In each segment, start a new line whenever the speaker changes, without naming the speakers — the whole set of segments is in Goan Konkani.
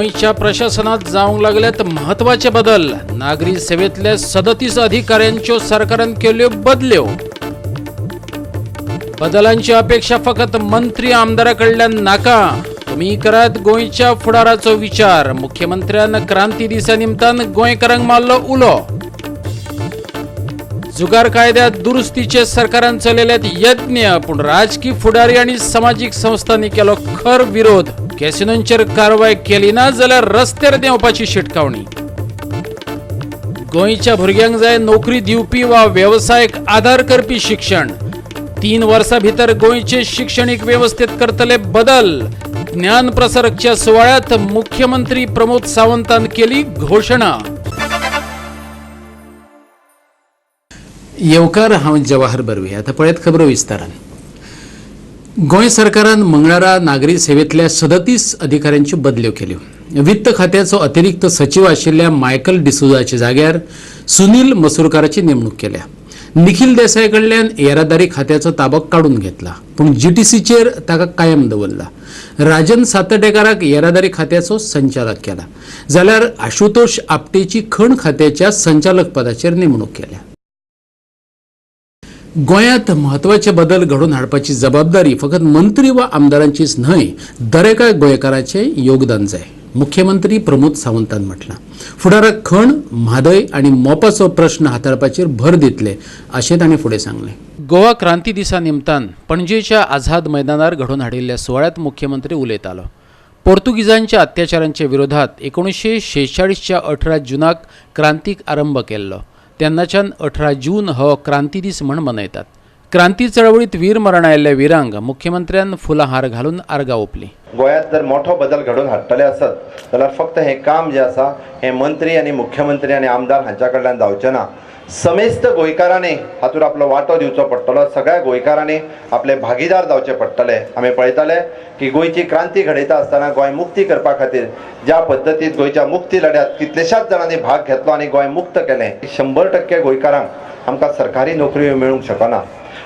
गोंयच्या प्रशासनात जावंक लागल्यात म्हत्वाचे बदल. नागरी सेवेतल्या 37 अधिकाऱ्यांच्यो सरकारान केल्यो बदल्यो. बदलांची अपेक्षा फकत मंत्री आमदारा कडल्यान नाका, तुमी करात गोंयच्या फुडाराचो विचार. मुख्यमंत्र्यान क्रांती दिसा निमतान गोंयकारांक मारलो उलो. जुगार कायद्यात दुरुस्तीचे सरकारान चलयल्यात यत्न, पूण राजकी फुडारी आनी समाजीक संस्थांनी केलो खर विरोध. कॅसिनोंचेर कारवाय केली ना जाल्यार रस्त्यार देंवपाची शिटकावणी. गोंयच्या भुरग्यांक जाय नोकरी दिवपी वा वेवसायक आदार करपी शिक्षण. 3 वर्सां भितर गोंयचे शिक्षणीक वेवस्थेत करतले बदल. ज्ञान प्रसारकच्या सुवाळ्यात मुख्यमंत्री प्रमोद सावंतान केली घोशणा. येवकार, हांव जवाहर बर्वे. आता पळयत खबरो विस्तारान. गोंय सरकारान मंगळारा नागरी सेवेतल्या 37 अधिकाऱ्यांच्यो बदल्यो केल्यो. वित्त खात्याचो अतिरिक्त सचीव आशिल्ल्या मायकल डिसोजाच्या जाग्यार सुनील मसूरकाराची नेमणूक केल्या. निखील देसाय कडल्यान येरादारी खात्याचो ताबो काडून घेतला, पूण जीटीसीचेर ताका कायम दवरला. राजन सातर्डेकाराक येरादारी खात्याचो संचालक केला, जाल्यार आशुतोष आपटेची खण खात्याच्या संचालक पदाचेर नेमणूक केल्या. गोंयांत म्हत्वाचे बदल घडोवन हाडपाची जबाबदारी फकत मंत्री वा आमदारांचीच न्हय, दरेका गोंयकाराचें योगदान जाय, मुख्यमंत्री प्रमोद सावंतान म्हटलां. फुडाराक खण, म्हादय आनी मोपाचो प्रश्न हाताळपाचेर भर दितले अशें तांणी फुडें सांगलें. गोवा क्रांती दिसा निमतान पणजेच्या आझाद मैदानार घडोवन हाडिल्ल्या सुवाळ्यांत मुख्यमंत्री उलयतालो. पोर्तुगीजांच्या अत्याचारांच्या विरोधात 1946च्या 18 जुनाक क्रांतीक आरंभ केल्लो. तेन्नाच्यान 18 जून हो क्रांती दीस म्हण मनयतात. क्रांती चळवळीत वीर मरण आयिल्ल्या विरांक मुख्यमंत्र्यान फुलां हार घालून आर्गां ओंपली.
गोंयांत जर मोठो बदल घडोवन हाडटले आसत जाल्यार फक्त हें काम जें आसा हें मंत्री आनी मुख्यमंत्री आनी आमदार हांच्या कडल्यान जावचें ना. समेस्त गोंयकारांनी हातूंत आपलो वांटो दिवचो पडटलो. सगळ्या गोंयकारांनी आपले भागीदार जावचे पडटले. आमी पळयताले की गोंयची क्रांती घडयता आसतना गोंय मुक्ती करपा खातीर ज्या पद्दतीन गोंयच्या मुक्ती लढ्यात कितलेशाच जाणांनी भाग घेतलो आनी गोंय मुक्त केलें. 100% गोंयकारांक आमकां सरकारी नोकरी मेळूंक शकना,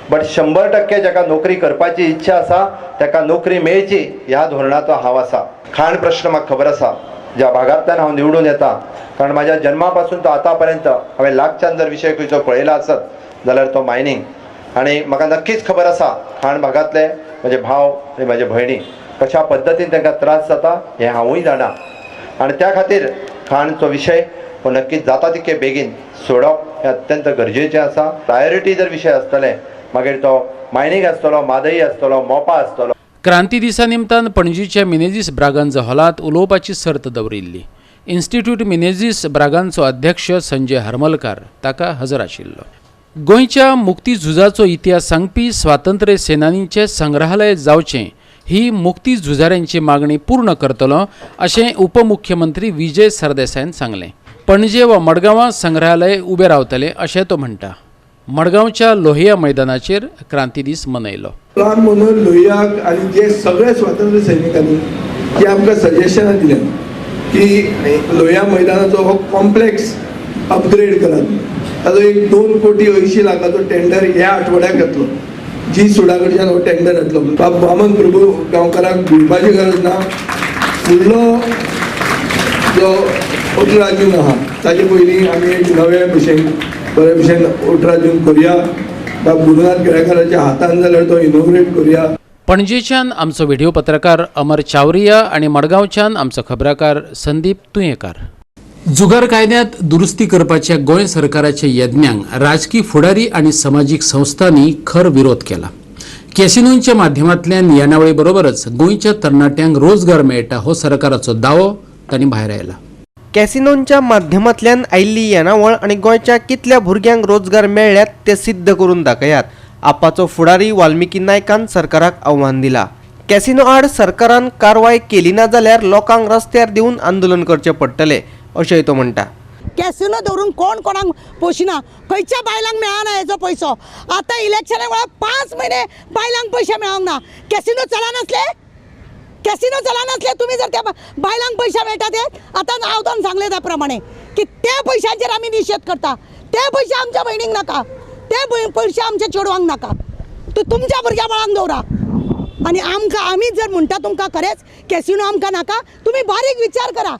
बट 100% जाका नोकरी करपाची इच्छा आसा ताका नोकरी मेळची ह्या धोरणाचो हांव आसा. खाण प्रश्न म्हाका खबर आसा, ज्या भागांतल्यान हांव निवडून येता, कारण म्हाज्या जन्मा पासून तो आतां पर्यंत हांवें लागच्यान जर विशय खंयचो पळयला आसत जाल्यार तो मायनींग. आनी म्हाका नक्कीच खबर आसा खाण भागांतले म्हजे भाव आनी म्हजे भयणी कशा पद्दतीन तांकां त्रास जाता हें हांवूय जाणा. आनी त्या खातीर खाणचो विशय हो नक्कीच जाता तितके बेगीन सोडप हें अत्यंत गरजेचें आसा. प्रायोरिटी जर विशय आसतले मागीर तो मायनींग आसतलो, मादई आसतलो, मोपा आसतलो.
क्रांती दिसा निमतान पणजीच्या मिनेझीस ब्रागांझा हॉलांत उलोवपाची सर्त दवरिल्ली. इन्स्टिट्यूट मिनेझीस ब्रागांचो अध्यक्ष संजय हरमलकार ताका हजर आशिल्लो. गोंयच्या मुक्ती झुजाचो इतिहास सांगपी स्वातंत्र्य सेनानींचें संग्रहालय जावचें ही मुक्ती झुजाऱ्यांची मागणी पूर्ण करतलो अशें उपमुख्यमंत्री विजय सरदेसायान सांगलें. पणजे वा मडगांवां संग्रहालय उबें रावतलें अशें तो म्हणटा. मडगांवच्या लोहिया मैदानाचेर क्रांती दीस मनयलो.
राम मनोहर लोहियाक आनी जे सगळे स्वातंत्र्य सैनिकांनी जे आमकां सजेशनां दिल्या की लोहिया मैदानाचो हो कॉम्प्लेक्स अपग्रेड करात, ताजो एक 2 कोटी 80 लाखाचो टेंडर ह्या आठवड्याक येतलो. जी सुडा कडच्यान हो टेंडर येतलो. बाब वामन प्रभू गांवकाराक भिवपाची गरज ना. फुडलो जो 18 जून आहा ताजे पयलीं आमी एक नवे भशेन बरे भशेन 18 जून करुया. बाब गुरुनाथ केळेकाराच्या हातान जाल्यार तो इनॉग्रेट करुया.
पणजेच्यान आमचो व्हिडिओ पत्रकार अमर चावरिया आणि मडगांवच्यान आमचो खबराकार संदीप तुयेकार. जुगार कायद्यात दुरुस्ती करपाच्या गोंय सरकाराच्या यज्ञांक राजकी फुडारी आणि समाजीक संस्थांनी खर विरोध केला. कॅसिनोंच्या माध्यमांतल्यान येणावळी बरोबरच गोंयच्या तरणाट्यांक रोजगार मेळटा हो सरकाराचो दावो तांणी भायर आयला.
कॅसिनोंच्या माध्यमांतल्यान आयिल्ली येणावळ आनी गोंयच्या कितल्या भुरग्यांक रोजगार मेळ्ळ्यात ते सिद्ध करून दाखयात, आपाचो फुडारी वाल्मिकी नायकान सरकाराक आव्हान दिला. कॅसिनो आड सरकारान कारवाय केली ना जाल्यार लोकांक रस्त्यार देवन आंदोलन करचें पडटलें अशेंय तो म्हणटा.
कॅसिनो दवरून कोण कोणाक पोशिना. खंयच्या बायलांक मेळना हेजो पयसो. आतां इलेक्शना वेळार 5 म्हयने बायलांक पयशे मेळोंक ना. कॅसिनो चलनासले, कॅसिनो चलनासले. तुमी जर त्या बायलांक पयशे मेळटा ते आतां आवतान सांगले त्या प्रमाणे की त्या पयशांचेर आमी निशेध करता. ते पयशे आमच्या भयणींक नाका, ते पयशे आमच्या चेडवांक नाका. तुमच्या भुरग्या बाळांक दवरा. आनी आमकां आमी जर म्हणटा तुमकां खरेंच कॅसिनो आमकां नाका, तुमी बारीक विचार करा.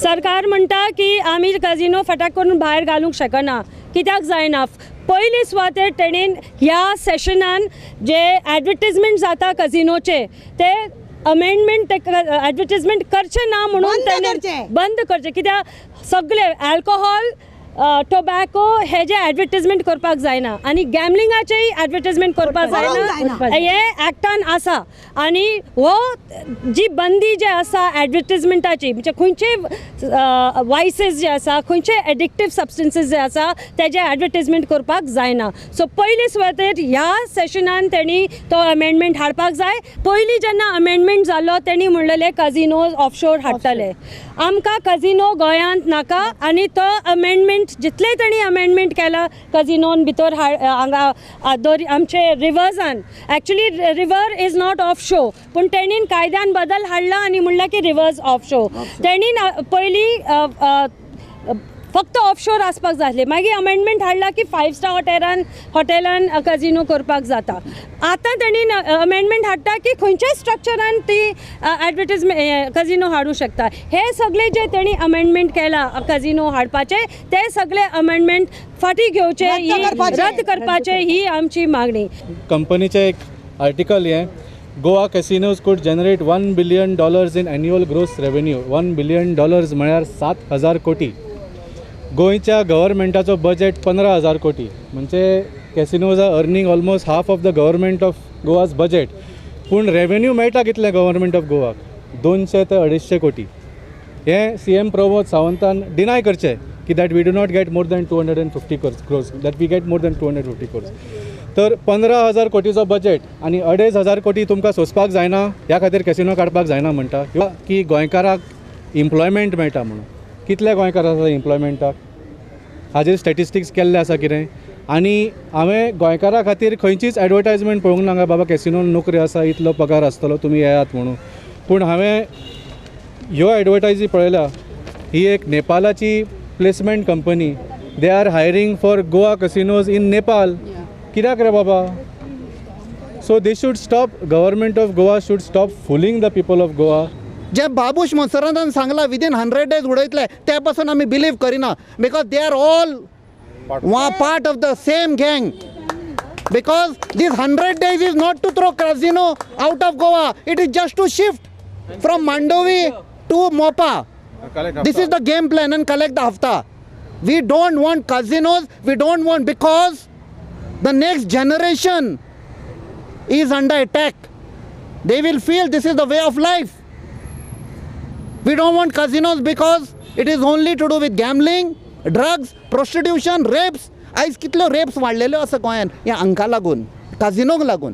सरकार म्हणटा की आमी कजिनो फटाक करून भायर घालूंक शकना, कित्याक जायना. पयले सुवातेर तेणेन ह्या सेशनान जे एडवर्टीजमेंट जाता कजिनोचे ते अमेंडमेंट एडवर्टीजमेंट करचें ना म्हणून तेणें बंद करचें. कित्याक सगळे अल्कोहोल टोबॅको हे जे एडवर्टीजमेंट करपाक जायना आनी गॅमलिंगाचेय एडवर्टीजमेंट करपाक जायना, हे एक्टान आसा. आनी हो जी बंदी जे आसा एडवर्टीजमेंटाची, म्हणजे खंयचे वायसीस जे आसा, खंयचे एडिक्टीव सबस्टन्सीस जे आसा तेजे एडवर्टीजमेंट करपाक जायना. सो पयले सुवातेर ह्या सेशनान तेणी तो अमेंडमेंट हाडपाक जाय. पयलीं जेन्ना अमेंडमेंट जालो तेणी म्हणलेलें कजिनोज ऑफशोर हाडटले, आमकां कजिनो गोंयांत नाका. आनी तो अमेंडमेंट जितले तेणी अमेंडमेंट केला कजिनोन भितर हांगा आमचे रिवर्सान, actually river is not off shore, पूण तेणीन कायद्यान बदल हाडला आनी म्हणलां की रिवर्स ऑफ शो. तेणीन पयलीं फक्त ऑफशोर आसपाक जाय, मागीर अमेंडमेंट हाडला की 5 स्टार हॉटेलान कजिनो करपाक जाता. आतां तेणी अमेंडमेंट हाडटा की खंयच्याय स्ट्रक्चरान ती एडवर्टीजमेंट कजिनो हाडूं शकता. हे सगळे जे तेणी अमेंडमेंट केला कजिनो हाडपाचे ते सगळे अमेंडमेंट फाटीं घेवचे, रद्द करपाचे, ही आमची मागणी.
कंपनीचें एक आर्टिकल हें, Goa casinos could generate $1 billion in annual gross revenue. $1 billion म्हळ्यार 7,000 कोटी. गोंयच्या गव्हर्मेंटाचो बजेट 15,000 कोटी, म्हणजे casinos are earning almost half of the government of Goa's budget. पूण रेवेन्यू मेळटा कितलें गव्हर्मेंट ऑफ गोवाक? 200 ते 250 कोटी. हें सी एम प्रमोद सावंतान डिनाय करचें की that we do not get more than 250 crores, that we get more than 250 crores. तर 15,000 कोटीचो बजेट आनी 2,500 कोटी तुमकां सोंसपाक जायना, ह्या खातीर कॅसिनो काडपाक जायना म्हणटा की गोंयकाराक एम्प्लॉयमेंट मेळटा म्हणून. कितले गोंयकार आसा एम्प्लॉयमेंटाक? हाजेर स्टॅटिस्टिक्स केल्ले आसा कितें? आनी हांवें गोंयकारा खातीर खंयचीच एडवर्टायजमेंट पळोवंक ना बाबा कॅसिनोन नोकरी आसा, इतलो पगार आसतलो, तुमी येयात म्हणून. पूण हांवें ह्यो एडवर्टायजी पळयल्या, ही एक नेपालाची placement company, they are hiring for Goa casinos in Nepal. कित्याक रे बाबा? So they should stop, government of Goa should stop fooling the people of Goa.
जे बाबूश मोन्सेरातान सांगला विदीन 100 डेज उडयतले, ते पासून आमी बिलीव करिना, because they are all part of the same gang. Because this 100 days is not to throw casino out of Goa, it is just to shift from Mandovi to Mopa. This is the game plan and collect the hafta. We don't want casinos, we don't want, because the next generation is under attack. They will feel this is the way of life. We don't want casinos because it is only to do with gambling, drugs, prostitution, rapes. आयज कितल्यो रेप्स वाडलेल्यो आसा गोंयान ह्या हांकां लागून, काजिनोक लागून.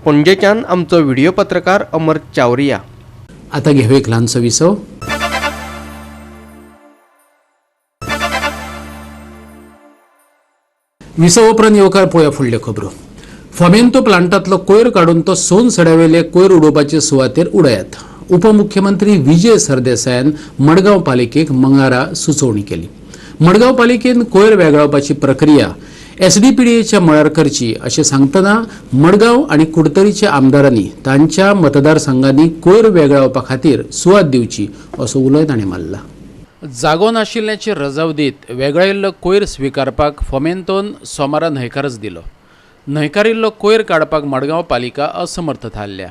पणजेच्यान आमचो व्हिडिओ पत्रकार अमर चावरिया.
आता घेऊ एक ल्हानसो विसव. विसव उपरांत येवकार पळोवया फुडल्यो खबरो. फोमेंतो प्लांटांतलो कोयर काडून तो सोन सड्यावेले कोयर उडोवपाचे सुवातेर उडयात. उपमुख्यमंत्री विजय सरदेसायान मडगांव पालिकेक मंगळारा सुचोवणी केली. मडगांव पालिकेन कोयर वेगळावपाची प्रक्रिया एसडीपीडीएच्या मळार करची अशें सांगतना मडगांव आनी कुडतरीच्या आमदारांनी तांच्या मतदारसंघांनी कोयर वेगळावपा खातीर सुवात दिवची असो उलोय ताणें मारला. जागो नाशिल्ल्याची रजाव दीत वेगळायिल्लो कोयर स्विकारपाक फोमेंतोन सोमारा न्हयकारच दिलो. न्हयकारिल्लो कोयर काडपाक मडगांव पालिका असमर्थ थारल्या.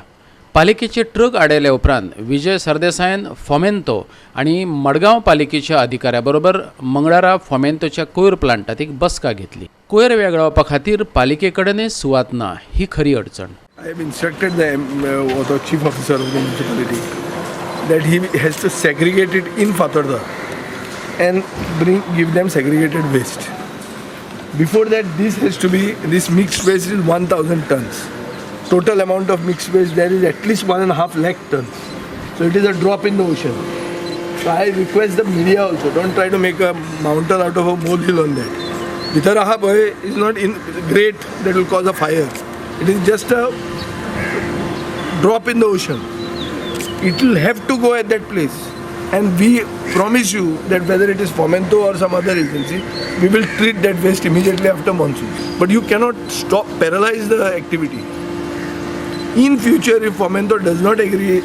पालिकेचे ट्रक आडयल्या उपरांत विजय सरदेसायान फोमेंतो आनी मडगांव पालिकेच्या अधिकाऱ्या बरोबर मंगळारा फोमेंतोच्या कोयर प्लांटात एक बसका घेतली. कोयर वेगळावपा खातीर पालिके कडेन सुवात ना ही खरी अडचण.
I have instructed the chief officer of the municipality that he has to segregate it in Fatorda and give them segregated waste. Before that, this has to be, this mixed waste is 1,000 tons. Total amount of mixed waste there is at least 1.5 lakh tons. So it is a drop in the ocean. So I request the media also, don't try to make a mountain out of a molehill on that. Bhitar aha bhai is not in great that will cause a fire. It is just a drop in the ocean. It will have to go at that place. And we promise you that whether it is Fomento or some other agency, we will treat that waste immediately after monsoon. But you cannot stop, paralyze the activity. In future, if Fomento does not agree,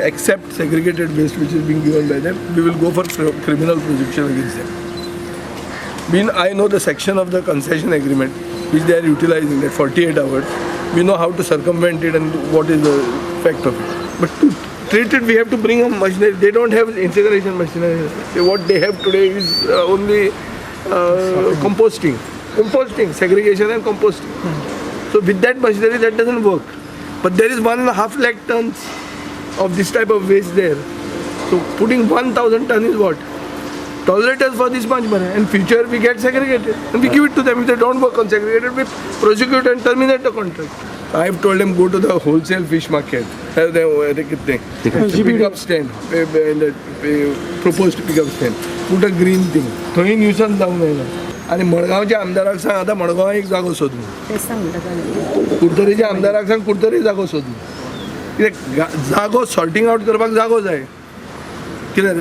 accept segregated waste which is being given by them, we will go for criminal prosecution against them. I know the section of the concession agreement which they are utilizing, that 48 hours. We know how to circumvent it and what is the effect of it. But to treat it, we have to bring a machinery. They don't have incineration machinery. What they have today is only composting, segregation and composting. So with that machinery, that doesn't work. But there is 1.5 lakh tons of this type of waste there. So putting 1,000 ton is what? Tolerate us for this much money. In future we get segregated and we give it to them. If they don't work on segregated, we prosecute and terminate the contract. I have told them go to the wholesale fish market. Pick up stand, proposed pick up stand. Put a green thing. थंय न्यूसन्स जावंक जायना. आनी मडगांवच्या आमदाराक सांग आतां मडगांव एक जागो सोदून, कुडतरीच्या आमदाराक सांग कुडतरी जागो सोदून. कित्याक जागो सॉर्टिंग आवट करपाक जागो जाय. कित्याक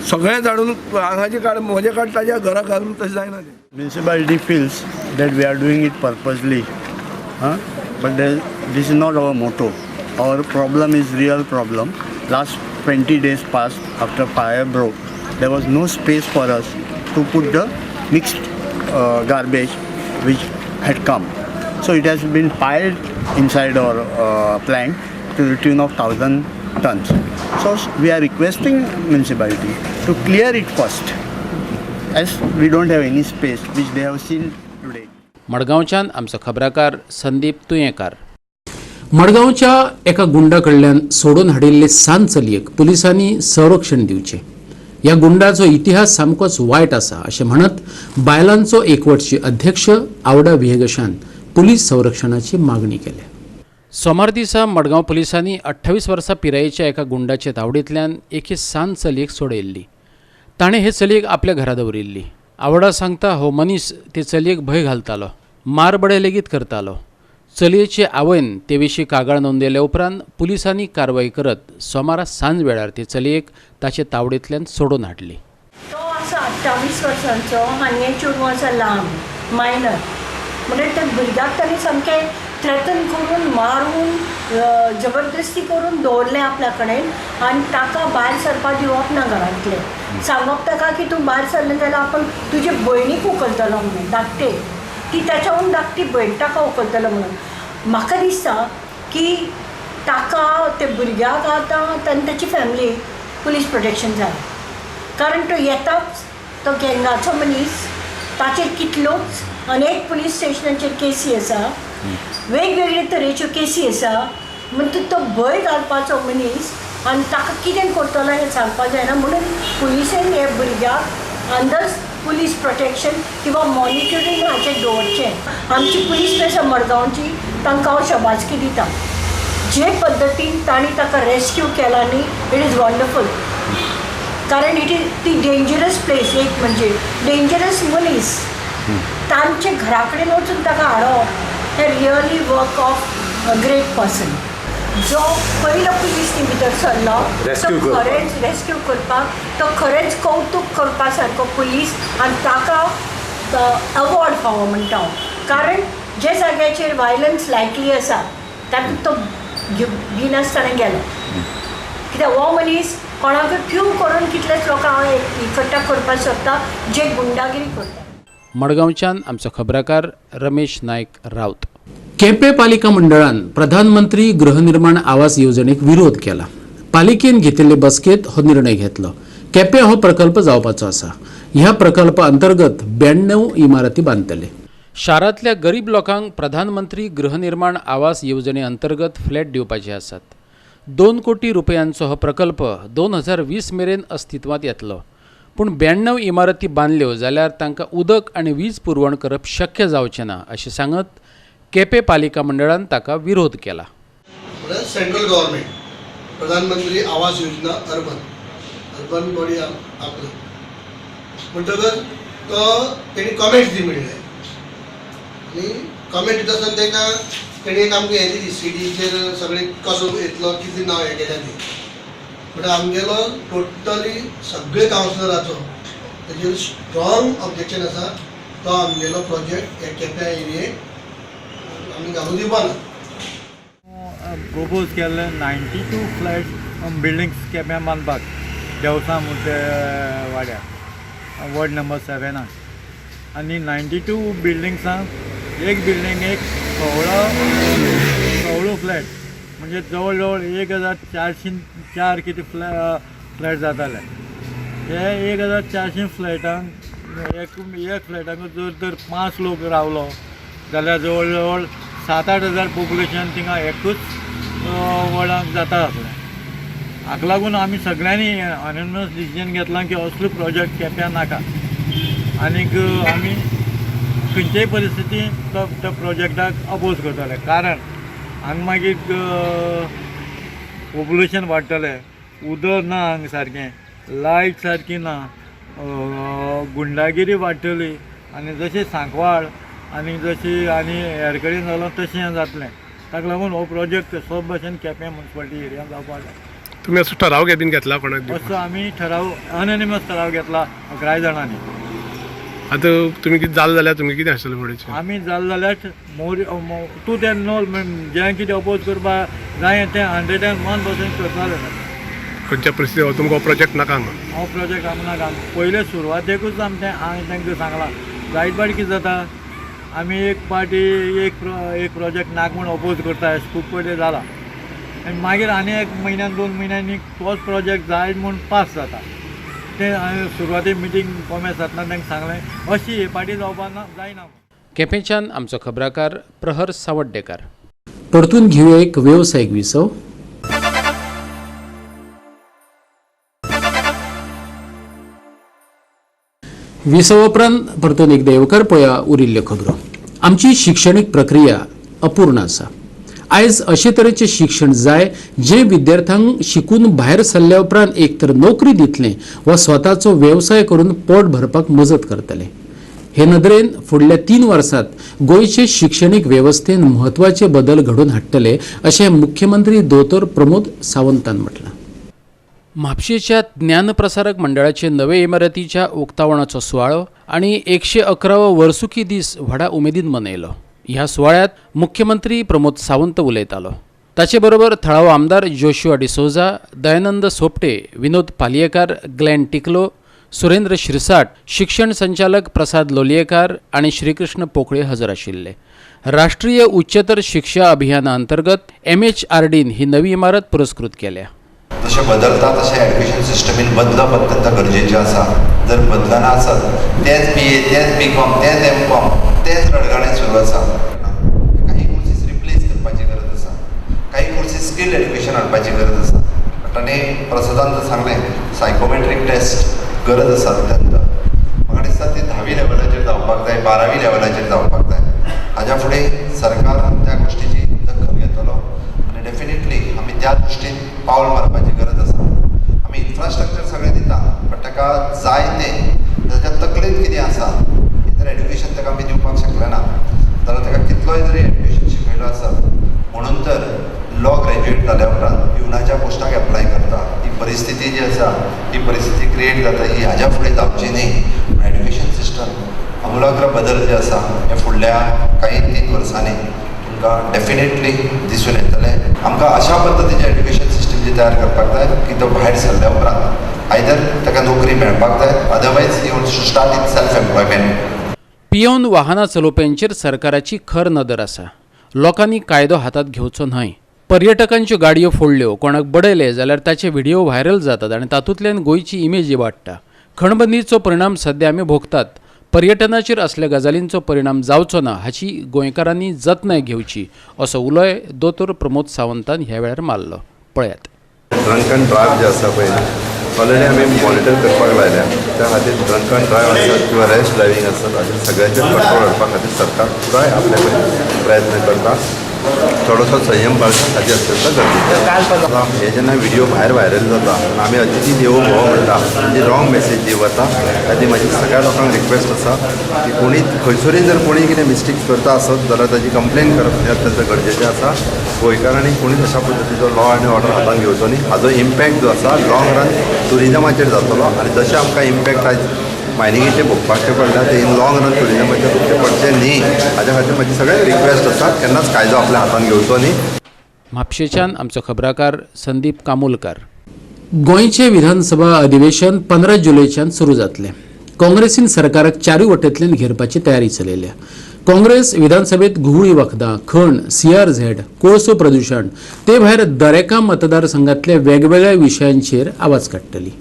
सगळें जाणून हांगाचें काड म्हजें काड ताज्या घरा घालून तशें जायना तें.
Municipality feels that we are doing it purposely, but this is not our motto. Our problem is real problem. Last 20 days passed after fire broke, there was no space for us to put the mixed garbage which had come. So it has been piled inside our plant to the tune of 1,000 tons. So we are requesting municipality to clear it first, as we don't have any space which they have seen today.
मडगांवच्यान आमचो खबराकार संदीप तुयेंकार. मडगांवच्या एका गुंडा कडल्यान सोडून हाडिल्ले सान चलयेक पुलिसांनी संरक्षण दिवचें. ह्या गुंडाचो इतिहास सामकोच वायट आसा अशें म्हणत बायलांचो एकवटचे अध्यक्ष आवडा विहेगशान पुलीस संरक्षणाची मागणी केल्या. सोमार दिसा मडगांव पुलिसांनी 28 वर्सां पिरायेच्या एका गुंडाचे तावडींतल्यान एके सान चलयेक सोडयल्ली. ताणें हे चलयेक आपल्या घरा दवरिल्ली. आवडा सांगता हो मनीस ते चलयेक भंय घालतालो, मारबडे लेगीत करतालो. चलयेचे आवयन ते विशीं कागाळ नोंदयल्या उपरांत पुलिसांनी कारवाय करत सोमारा सांज वेळार ते चलयेक ताचे तावडींतल्यान सोडून हाडली.
तो आसा 28 वर्सांचो आनी हें चेडूं आसा ल्हान मायनर. म्हणल्यार त्या भुरग्याक ताणें सामकें थ्रेटन करून मारून जबरदस्ती करून दवरलें आपल्या कडेन आनी ताका भायर सरपाक दिवप ना. घरांतलें सांगप ताका की तूं भायर सरलें जाल्यार आपूण तुजे भयणीक उखलतलो म्हणून, धाकटे ती ताच्याहून धाकटी भयण ताका उखलतलो म्हणून. म्हाका दिसता की ताका ते भुरग्याक आतां आनी ताची फॅमिलीक पुलीस प्रोटेक्शन जाय, कारण तो येताच तो गँगाचो मनीस, ताचेर कितलोच अनेक पुलीस स्टेशनाचेर केसी आसा, वेगवेगळे तरेच्यो केसी आसा. म्हणटकच तो भंय घालपाचो मनीस आनी ताका कितें करतलो हें सांगपाक जायना. म्हणून पुलिसेन हे भुरग्याक अंदर पुलीस प्रोटेक्शन किंवा मॉनिटरींग हाचेर दवरचें. आमची पुलीस आसा मडगांवची, तांकां हांव शाबासकी दिता. जे पद्दतीन तांणी ताका रेस्क्यू केला न्ही, it is wonderful. कारण it is ती डेंजरस प्लेस, एक म्हणजे डेंजरस मनीस तांचे घरा कडेन वचून ताका हाडप हें really work of a great person. जो पयलो पुलीस ती भितर सरलो तो खरेंच रेस्क्यू करपाक, तो खरेंच कौतूक करपा सारको पुलीस आनी ताका अवॉर्ड फावो म्हणटा हांव. कारण जे जाग्याचेर वायलन्स लायकली आसा तातूंत तो भिनासतना गेलो. कित्याक हो मनीस कोणाकूय फ्यू करून कितलेच लोकांक इकट्ठा करपाक शकता जे गुंडागिरी करता.
मडगांवच्यान आमचो खबराकार रमेश नायक राऊत. केपें पालिका मंडळान प्रधानमंत्री गृहनिर्माण आवास येवजणेक विरोध केला. पालिकेन घेतिल्ले बसकेंत हो निर्णय घेतलो. केपें हो प्रकल्प जावपाचो आसा. ह्या प्रकल्पा अंतर्गत 92 इमारती बांदतले. शारांतल्या गरीब लोकांक प्रधानमंत्री गृहनिर्माण आवास येवजणे अंतर्गत फ्लॅट दिवपाचे आसात. 2 कोटी रुपयांचो हो प्रकल्प 2020 मेरेन अस्तित्वांत येतलो. पूण 92 इमारती बांदल्यो जाल्यार तांकां उदक आनी वीज पुरवण करप शक्य जावचें ना अशें सांगत केपें पालिका मंडळान ताका विरोध केला.
सेंट्रल गव्हर्मेंट प्रधानमंत्री Awas Yojana urban urban body आपलं म्हणटकच तो तेणी कॉमेंट्स दी म्हणले आनी कॉमेंट दिता आसतना तांकां तेणी एक आमकां हें दिली सिडीचेर सगळें कसो येतलो कितली नांव हें केल्या ती. बट आमगेलो टोटली सगळे कावन्सिलराचो तेजेर स्ट्रॉंग ऑब्जेक्शन आसा. तो आमगेलो प्रोजेक्ट ह्या केप्यां एरियेक आमी घालूं दिवपा ना.
प्रोपोज केल्ले 92 फ्लॅट बिल्डिंग्स केप्यां बांदपाक देवसा म्हणटे वाड्यार वॉर्ड नंबर 7 आनी 92 बिल्डिंग्सांक एक बिल्डिंगेक 16 फ्लॅट म्हणजे जवळ जवळ 1404 कितें फ्लॅट जाताले. हे 1400 फ्लॅटांक एक फ्लॅटांक जर तर 5 लोक रावलो जाल्यार जवळ जवळ 7-8 हजार पॉप्युलेशन थिंगा एकूच वॉर्डांक जाता आसलें. हाका लागून आमी सगळ्यांनी अनॅनिमस डिसिजन घेतलां की असलो प्रोजेक्ट केप्यां नाका आनीक आमी खंयचेय परिस्थितीन तो त्या प्रोजेक्टाक अपोज करतले, कारण हांगा मागीर पॉप्युलेशन वाडटलें, उदक ना हांगा सारकें, लायट सारकी ना, गुंडागिरी वाडटली आनी जशें सांकवाळ आनी जशी आनी हेर कडेन जालां तशें जातलें. ताका लागून हो प्रोजेक्ट सब भशेन केपें म्युनिसिपालिटी एरियान जावपाक जाय.
तुमी असो ठराव बीन घेतला कोणाक?
असो आमी ठराव अनॅनिमस ठराव घेतला 11 जाणांनी.
आतां तुमी कितें जालें जाल्यार तुमी कितें आसतलें फुडें?
आमी जालें जाल्यार मोर तूं तें नो जें कितें अपोज करपाक जाय तें 101% करतले.
खंयच्या परिस्थिती तुमकां हो प्रोजेक्ट नाका हांगा?
हो प्रोजेक्ट आमकां नाका. पयले सुरवातेकूच आमी तें हांवें तांकां सांगलां. जायत पाटी कितें जाता, आमी एक पार्टी एक प्रोजेक्ट नाका म्हूण अपोज करता अशें खूब पयलीं जालां आनी मागीर आनी एक म्हयन्यान 2 म्हयन्यांनी तोच प्रोजेक्ट जाय म्हूण पास जाता. तें हांवें सुरवातेक मिटींग कॉमेस जातना तांकां सांगलें अशी हे पार्टी जावपाक ना जायना.
केपेंच्यान आमचो खबराकार प्रहर सावड्डेकार. परतून घेवया एक वेवसायीक विसव. विसव उपरांत परतून एकदां येवकार पळया उरिल्ल्यो खबरो. आमची शिक्षणीक प्रक्रिया अपूर्ण आसा. आयज अशे तरेचें शिक्षण जाय जें विद्यार्थ्यांक शिकून भायर सरल्या उपरांत एक तर नोकरी दितलें वा स्वताचो वेवसाय करून पोट भरपाक मजत करतलें. हे नदरेन फुडल्या 3 वर्सांत गोंयचे शिक्षणीक वेवस्थेन म्हत्वाचे बदल घडोवन हाडटले अशें मुख्यमंत्री दोतोर प्रमोद सावंतान म्हटलां. म्हापशेच्या ज्ञानप्रसारक मंडळाचे नवे इमारतीच्या उक्तावणाचो सुवाळो आनी 111वो वर्सुकी दीस व्हडा उमेदीन मनयलो. ह्या सुवाळ्यांत मुख्यमंत्री प्रमोद सावंत उलयतालो. ताचे बरोबर थळावो आमदार जोशुआ डिसोजा, दयानंद सोपटे, विनोद पालयेकार, ग्लॅन टिकलो, सुरेंद्र शिरसाट, शिक्षण संचालक प्रसाद लोलयेकार आनी श्रीकृष्ण पोकळे हजर आशिल्ले. राष्ट्रीय उच्चतर शिक्षा अभियाना अंतर्गत MHRDन ही नवी इमारत पुरस्कृत केल्या.
जशें बदलता तशें एड्युकेशन सिस्टमीन बदलप अत्यंत गरजेचें आसा. जर बदलना आसत तेंच BA, तेंच BCom, तेंच MCom, तेंच रडगाणें सुरू आसा. काही कोर्सीस रिप्लेस करपाची गरज आसा, काही कोर्सीस स्कील एड्युकेशन हाडपाची गरज आसा. ताणें प्रसादान जर सांगलें सायकोमेट्रीक टेस्ट गरज आसा अत्यंत. म्हाका दिसता ती 10वी लेवलाचेर जावपाक जाय, 12वी लेवलाचेर जावपाक जाय. हाज्या फुडें सरकार त्या गोश्टीची दखल घेतलो आनी डेफिनेटली आमी त्या दृश्टीन पावल मारपाची गरज आसा. आमी इन्फ्रास्ट्रक्चर सगळें दिता बट ताका जाय तें ताच्या तकलेंत कितें आसा हें जर एड्युकेशन ताका आमी दिवपाक शकले ना जाल्यार ताका कितलोय जरी एड्युकेशन शिकयलो आसत म्हणून तर लॉ ग्रॅज्युएट जाल्या उपरांत पिवनाच्या पोस्टाक एप्लाय करता. ही परिस्थिती जी आसा ही परिस्थिती क्रिएट जाता ही हाज्या फुडें जावची न्ही. एड्युकेशन सिस्टम आमूलाग्र बदल जे आसा हे फुडल्या कांय 3 वर्सांनी तुमकां डेफिनेटली दिसून येतलें. आमकां अशा पद्दतीचें एड्युकेशन सिस्टम जी तयार करपाक जाय की तो भायर सरल्या उपरांत आयदर ताका नोकरी मेळपाक जाय, otherwise he wants to start in self employment.
पियोवन वाहनां चलोवप्यांचेर सरकाराची खर नदर आसा. लोकांनी कायदो हातांत घेवचो न्हय. पर्यटकांच्यो गाडयो फोडल्यो, कोणाक बडयले जाल्यार ताचे व्हिडिओ व्हायरल जातात आनी तातूंतल्यान गोंयची इमेज वाडटा. खणबंदीचो परिणाम सद्या आमी भोगतात. पर्यटनाचेर असल्या गजालींचो परिणाम जावचो ना हाची गोंयकारांनी जतनाय घेवची असो उलोय दोतोर प्रमोद सावंतान ह्या वेळार मारलो. पळयात.
ड्रंक अँड ड्रायव्ह जे आसा पळय ऑलरेडी आमी मॉनिटर करपाक लायल्या. त्या खातीर ड्रंक अँड ड्रायव्ह आसत किंवा रॅश ड्रायव्हींग आसत हाजेर सगळ्याचेर कंट्रोल हाडपा खातीर सरकार पुराय आपले कडेन प्रयत्न करता. थोडोसो संयम बाळगप हाजी अत्यंत गरजेचें. हे जेन्ना व्हिडिओ भायर व्हायरल जाता आमी अतिथी देवो भव म्हणटा म्हणजे रॉंग मॅसेज जी वता. ताजी म्हाजी सगळ्या लोकांक रिक्वेस्ट आसा की कोणी खंयसरूय जर कोणी कितें मिस्टेक करता आसत जाल्यार ताजी कंप्लेन करप हें अत्यंत गरजेचें आसा. गोंयकारांनी कोणीच अशा पद्दतीचो लॉ आनी ऑर्डर हातांत घेवचो न्ही. हाजो इम्पॅक्ट जो आसा लाँग रन ट्युरिजमाचेर जातलो आनी जशें आमकां इम्पॅक्ट आयज मायनिंगेचे भोगपाचें पडला ते इन लाँग रन ट्युरिजमाचेर भोगचें पडचें न्ही. हाज्या खातीर म्हाजी सगळ्यांक रिक्वेस्ट आसा केन्नाच कायदो आपल्या हातांत घेवचो न्ही.
म्हापशेच्यान आमचो खबराकार संदीप कामुलकार. गोंयचें विधानसभा अधिवेशन 15 जुलयच्यान सुरू जातलें. काँग्रेसीन सरकाराक चारूय वटेंतल्यान घेरपाची तयारी चलयल्या. काँग्रेस विधानसभेत घुंवळी वखदां, खण, सीआरझेड, कोळसो प्रदूशण ते भायर दरेका मतदारसंघातल्या वेगवेगळ्या विशयांचेर आवाज काडटली.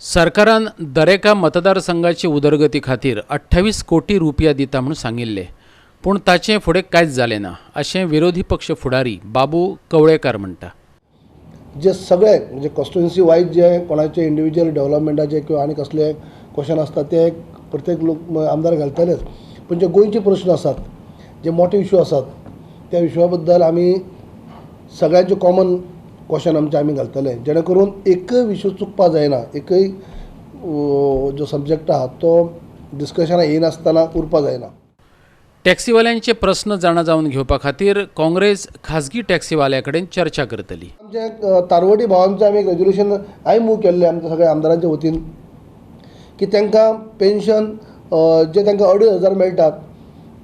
सरकारान दरेका मतदारसंघाची उदरगती खातीर 28 कोटी रुपया दिता म्हूण सांगिल्लें, पूण ताचें फुडें कांयच जालें ना अशें विरोधी पक्ष फुडारी बाबू कवळेकार म्हणटा.
जे सगळे म्हणजे कॉन्स्टिट्युएन्सी वायज जे कोणाचे इंडिव्हिज्युअल डेव्हलपमेंटाचे किंवा आनी कसले क्वेश्चन आसता ते प्रत्येक लोक आमदार घालतलेच, पूण जे गोंयचे प्रश्न आसात, जे मोठे इशू आसात त्या इशुआ बद्दल आमी सगळ्यांचे कॉमन क्वेश्चन आमचे आमी घालतले, जेणे करून एकय विशय चुकपा जायना, एकय जो सब्जेक्ट आहा तो डिस्कशनाक येयनासतना उरपा जायना.
टॅक्सीवाल्यांचे प्रस्न जाणा जावन घेवपा खातीर काँग्रेस खाजगी टॅक्सीवाल्या कडेन चर्चा करतली.
आमचे तारवटी भावांचें आमी एक रेजोल्युशन हांवें मूव केल्लें आमच्या सगळ्या आमदारांच्या वतीन की तांकां पेन्शन जे तांकां 2500 मेळटात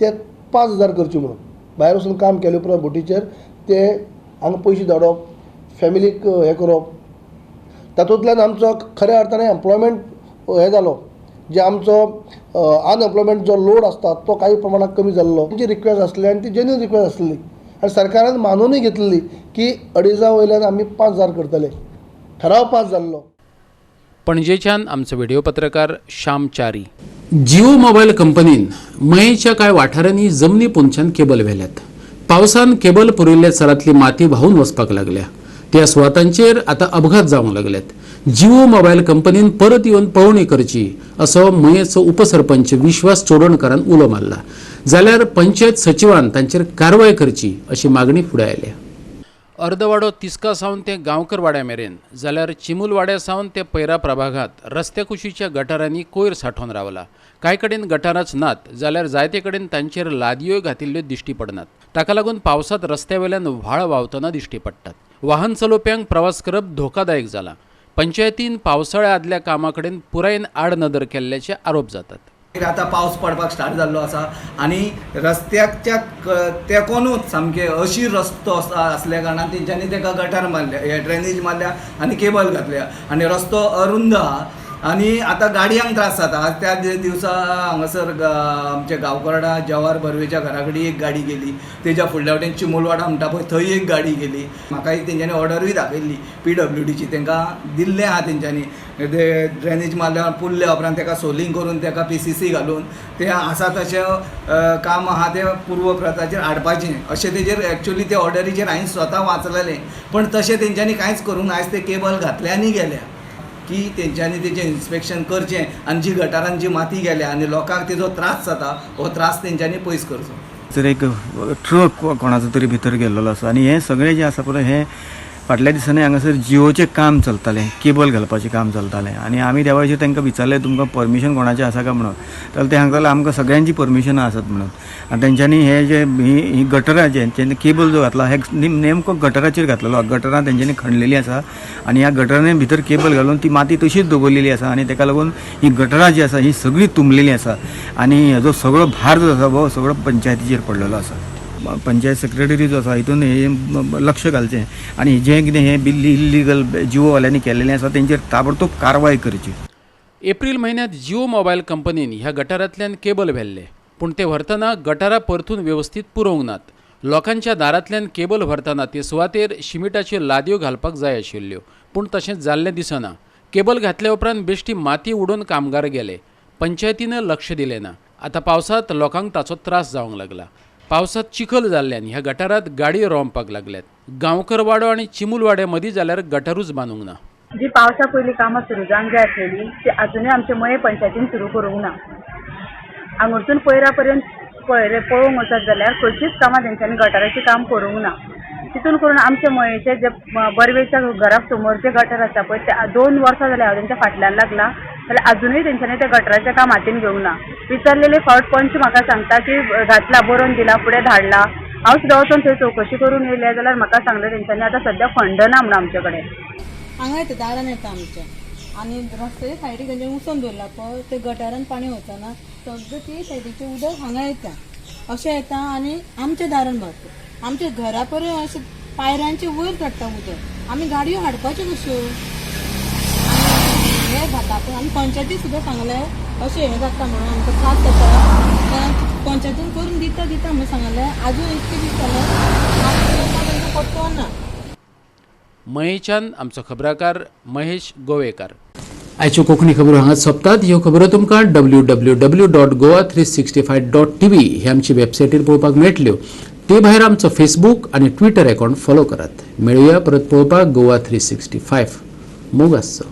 ते 5000 करचे म्हणून. भायर वचून काम केले उपरांत बोटीचेर ते हांगा पयशे धाडप, फॅमिलीक हें करप, तातूंतल्यान आमचो खऱ्या अर्थान एम्प्लॉयमेंट हें जालो, जे आमचो अनएम्प्लॉयमेंट जो लोड आसता तो काही प्रमाणात कमी जाल्लो. तेंची रिक्वेस्ट आसली आनी ती जेन्युइन रिक्वेस्ट आसली आनी सरकारान मानूनय घेतलेली की 2500 वयल्यान आमी 5000 करतले, ठराव पास जाल्लो.
पणजेच्यान आमचो व्हिडिओ पत्रकार श्याम च्यारी. जिओ मोबायल कंपनीन मयेच्या कांय वाठारांनी जमनी पोंदच्यान केबल व्हेल्यात. पावसान केबल पुरिल्ल्या चरांतली माती व्हांवून वचपाक लागल्या. त्या सुवातांचेर आतां अपघात जावंक लागल्यात. जिओ मोबायल कंपनीन परत येवन पळोवणी करची असो मयेचो उपसरपंच विश्वास चोडणकारान उलो मारला, जाल्यार पंचायत सचिवान तांचेर कारवाय करची अशी मागणी फुडें आयल्या. अर्दवाडो तिस्का सावन ते गांवकरवाड्या मेरेन जाल्यार चिमुलवाड्या सावन ते पैरा प्रभागांत रस्त्या कुशीच्या गटारांनी कोयर सांठोवन रावला. कांय कडेन गटारांच नात जाल्यार जायते कडेन तांचेर लादयो घातिल्ल्यो दिश्टी पडनात. ताका लागून पावसांत रस्त्या वयल्यान व्हाळ व्हांवतना दिश्टी पडटात. वाहन चलोवप्यांक प्रवास करप धोकादायक जाला. पंचायतीन पावसाळ्या आदल्या कामा कडेन पुरायेन आडनदर केल्ल्याचे आरोप जातात.
आतां पावस पडपाक स्टार्ट जाल्लो आसा आनी रस्त्याच्या तेकोनूच सामकें अशी रस्तो आसल्या कारणान तेंच्यांनी तेका गटार मारल्या, ड्रेनेज मारल्या आनी केबल घातल्या आनी रस्तो अरुंद आहा आनी आतां गाडयांक त्रास जाता. आज त्या दिवसा हांगासर आमच्या गांवकर्डा जवाहर बर्वेच्या घरा कडेन एक गाडी गेली, तेज्या फुडल्या वटेन चिमुलवाडा म्हणटा पळय थंय एक गाडी गेली. म्हाका एक तेंच्यांनी ऑर्डरूय दाखयल्ली PWDची, तांकां दिल्लें आहा तेंच्यांनी ते ड्रेनेज मारल्या पुरल्या उपरांत तेका सोलिंग करून तेका PCC घालून तें आसा तशें काम आहा तें पूर्वप्रताचेर हाडपाचें अशें तेजेर एक्चुअली ते ऑर्डरीचेर हांवें स्वता वाचलेलें, पण तशें तेंच्यांनी कांयच करूंक ना. आयज ते केबल घातले आनी गेल्या की तेंच्यांनी तेजें इन्स्पेक्शन करचें आनी जी गटारान जी माती गेल्या आनी लोकांक तेजो त्रास जाता हो त्रास तेंच्यांनी पयस करचो.
जर एक ट्रक कोणाचो तरी भितर गेल्लो आसा आनी हें सगळें जें आसा पळय हें फाटल्या दिसांनी हांगासर जिओचें काम चलतालें, केबल घालपाचें काम चलतालें आनी आमी त्या वेळाचेर तांकां विचारलें तुमकां परमिशन कोणाचें आसा काय म्हणून, जाल्यार ते सांगताले आमकां सगळ्यांची परमिशनां आसात म्हणून. आनी तेंच्यांनी हे जे ही गटरां जे केबल जो घातला हे नेमको गटराचेर घातलेलो, गटरां तेंच्यांनी खणलेलीं आसा आनी ह्या गटरांनी भितर केबल घालून ती माती तशीच दवरलेली आसा आनी ताका लागून ही गटरां जी आसा ही सगळी तुंबलेली आसा आनी हेजो सगळो भार जो आसा हो सगळो पंचायतीचेर पडलेलो आसा. पंचायत सेक्रेटरी जो आसा हितून हे लक्ष घालचें आनी जें कितें हें बिल इल्लीगल जिओवाल्यांनी केलेलें आसा तेंचेर ताबडतोब कारवाय करची.
एप्रील म्हयन्यांत जिओ मोबायल कंपनीन ह्या गटारांतल्यान केबल व्हेल्ले, पूण ते व्हरतना गटारां परतून वेवस्थीत पुरोवंक नात. लोकांच्या दारांतल्यान केबल व्हरतना ते सुवातेर शिमिटाच्यो लादयो घालपाक जाय आशिल्ल्यो, पूण तशें जाल्लें दिसना. केबल घातल्या उपरांत बेश्टी माती उडोवन कामगार गेले. पंचायतीन लक्ष दिलें ना. आतां पावसांत लोकांक ताचो त्रास जावंक लागला. पावसांत चिखल जाल्ल्यान ह्या गटारांत गाडयो रोमपाक लागल्यात. गांवकरवाडो आनी चिमुलवाड्या मदीं जाल्यार गटारूच बांदूंक ना.
जी पावसा पयलीं कामां सुरू जावंक जाय आसलेली ती आजुनूय आमच्या मये पंचायतीन सुरू करूंक ना. हांगासून पयरा पर्यंत पळयलें पळोवंक वचत जाल्यार खंयचीच कामां तेंच्यांनी गटाराचीं काम करूंक ना. तितून करून आमच्या मयेचे जे बर्वेच्या घरा समोर जे गटर आसा पळय ते 2 वर्सां जाल्यार हांव तेंच्या फाटल्यान लागला, जाल्यार आजुनूय तेंच्यांनी ते गटराचें काम हातीन घेवंक ना. विचारलेले फावट पंच म्हाका सांगता की घातला, बरोवन दिला, फुडें धाडला. हांव सुद्दां वचोन थंय चवकशी करून येयलें जाल्यार म्हाका सांगलें तेंच्यांनी आतां सद्या फंड ना म्हणून आमचे कडेन.
हांगा येता दारान येता आमच्या आनी रस्त्याच्या सायडीक तेंच्यांनी उसोन दवरला पळय ते गटारान पाणी वचना, सगळें ते सायडीचें उदक हांगा येता, अशें येता आनी आमच्या दारान भरता, आमच्या घरा पर्यंत अशें पायऱ्यांचे वयर चडटा उदक. आमी गाडयो हाडपाच्यो कश्यो? आनी हें जाता पूण आमी पंचायती सुद्दां सांगलें अशें हें जाता म्हणून आमकां त्रास जाता. पंचायतीन करून दिता दिता म्हणून सांगलें, आजून इतके दीस जाले आमकां पत्तो ना.
मयेच्यान आमचो खबराकार महेश गोवेकार. आयच्यो कोंकणी खबरो हांगा सोंपतात. ह्यो खबरो तुमकां www.goa365.tv हे आमचे वेबसायटीर पळोवपाक मेळटल्यो. ते भायर आमचो फेसबूक आनी ट्विटर अकावंट फॉलो करात. मेळुया परत पळोवपाक गोवा 365. मोग आसचो.